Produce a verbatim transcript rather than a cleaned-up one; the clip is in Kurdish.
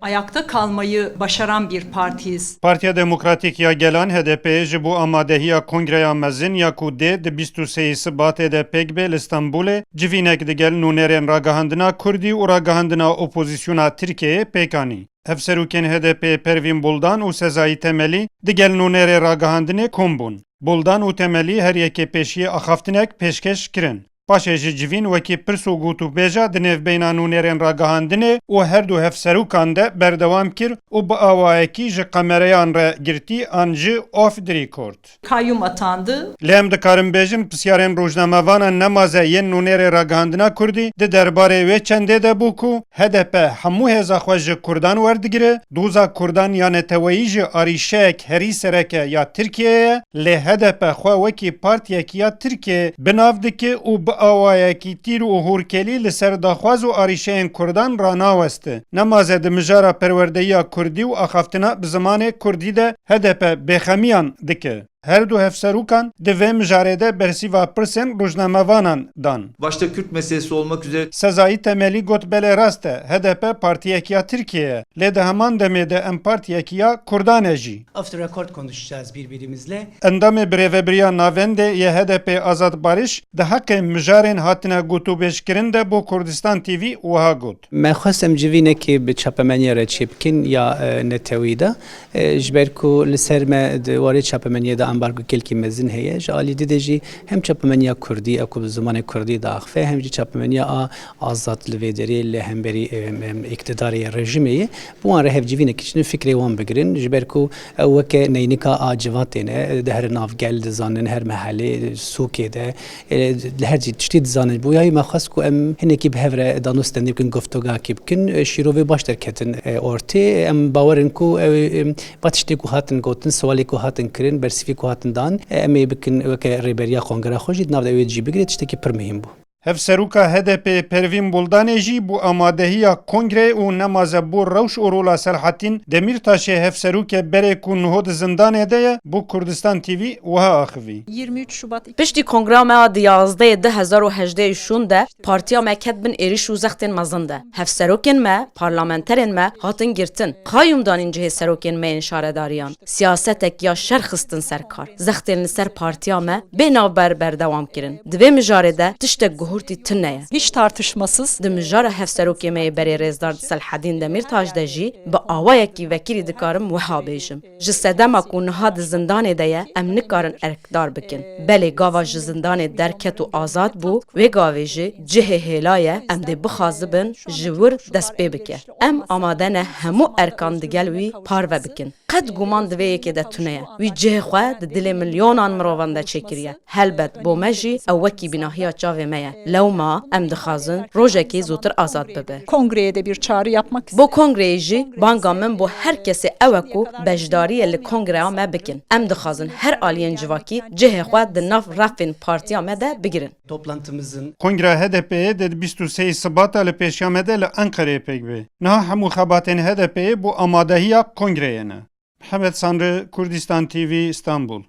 Ayakta kalmayı başaran bir partiyiz. Partiya Demokratîk ya Gelan, H D P, ji bo amadehiya kongreya mezin ya ku dê di bîst û sêyê Sibatê de pêk bê li Stenbolê, civînek digel nûnerên ragihandina Kurdî û ragihandina opozîsyona Tirkiyeyê pêk anî. Hevserokên H D P Pervîn Buldan û Sezayî Temelî digel nûnerê ragihandinê kom bûn. Buldan û Temelî her yekê pêşiyê axaftinek pêşkêş kirin. Paşê ji civîn wekî pirs û gotûbêja di nêvbeyna nûnerên ragihandinê û her du hevserokan de berdewam kir û bi awayekî ji kamereyan re girtî an jî off the record. Kayyum atandı. Lê em dikarin bêjin, pisyarên rojnamevanan nemaze yên nûnerê ragihandina Kurdî di derbarê wê çendê de bû ku H D P hemû hêza xwe ji Kurdan werdigire, doza Kurdan ya neteweyî jî arîşeyek herî sereke ya Tirkiyeyê ye, lê H D P xwe wekî partiyekî ya Tirkiyeyê bi nav dike û bi awayekî tîr û hûrkêlî li ser daxwaz û arîşeyên Kurdan ranaweste. Nemaze di mijara perwerdeyiya Kurdî û axaftina bi zimanê Kurdî de H D P bêxemiyan dike. Her du hevserokan di vê mijarê de bersîva pirsên rojnamevanan dan. Başta Kürt meselesi olmak üzere Sezayî Temelî got, belê rast e, H D P partiyekî ya Tirkiyeyê ye, lê di heman demê de em partiyekî ya Kurdan e jî. Off the record konuşacağız birbirimizle. Endamê Birêvebiriya Navendê yê H D P Azad Bariş di heqê mijarên hatine gotûbêjkirin de bo Kurdistan T V wiha got. Me xwest em civînekê bi çapemeniya re çêbikin ya e, netewî de. E, ji ber ku li ser me di warê çapemeniyê de ambargo gelkî mezin heye. Ji alî dide jî hem çapemeniya kurdî, ew ku bi zimanê kurdî diaxife, hem jî çapemeniya a azad li vê derê li hemberî, e, em, îktidarê rejîmê ye. Bi wan re hevcivînekî çin fikrê wan bigirin. Ji ber ku ew weke neynika a civatê ne, diherin nav gel, dizanin her mehelê, sûkê de, e, li her cî tiştî dizanin. Bo yayî me xwest ku em hinekî bi hev re danûstendî bikin, guftogakî bikin. E, şîrovê baş derketin, e, ortê. Em bawer in ku ew, e, va tiştê ku hatin gotin, siwalê ku hatin kirin, bersivî ku hatin dan, e, em ê bikin weke rêberiya kongreya xwe jî di nav de ew ê cî bigire, tiştekî pir muhîm bû. Hevseroka H D P Pervîn Buldanê jî bo amadehiya kongreyê û nemaze bo rewş û rola Selhatîn Demîrtaşê, hevserokê berê ku niho di zindanê de ye, bo Kurdistan T V wiha axivî. yirmi üç Şubat Piştî kongreya me a di yazdehê du hezar û hejdehê şûn de partiya me ket bin êrîş û zextên mezin de. Hevserokên me, parlamenterên me hatin girtin. Qayûm danîn cihê serokên me yên şaredariyan. Siyasetek ya şer xistin ser kar. Zextên li ser partiya me bê navber berdewam kirin. Di vê mijarê de tiştek guhurtî tune ye. Hiç tartışmasız. Di mijara hevserokê me yê berê rêzdar Selhedîn Demîrtaş de jî bi awayekî vekirî dikarim wiha bêjim. Ji sedema ku niha di zindanê de ye, em nikarin erkdar bikin. Belê gava ji zindanê derket û azad bû, wê gavê jî cihê hêla ye, em dê bixwazibin ji wir dest pê bike. Em amade ne hemû erkan digel wî parve bikin. Qet guman di vê yekê de tune ye. Wî cihê xwe di dilê milyonan mirovan de çêkiriye. Helbet bo me jî ew wekî bînahiya çavê me ye. Lewma em dixwazin rojekê zûtir azad bibe. Kongreye de bir çağrı yapmak Bo kongreyê jî banga min bo her kesê ew e ku beşdariyê li kongreya me bikin. Em dixwazin her aliyên civakî cihê xwe di nav refên partiya me de bigirin. Toplantımızın Kongra H D P'ê di bîst û sê Sibata li pêşiya me de li Enqereyê pêk bê. Niha hemû xebatên H D P'ê bo amadehiya kongreyê ne. Mihemed Sanri, Kurdistan T V, Stenbul.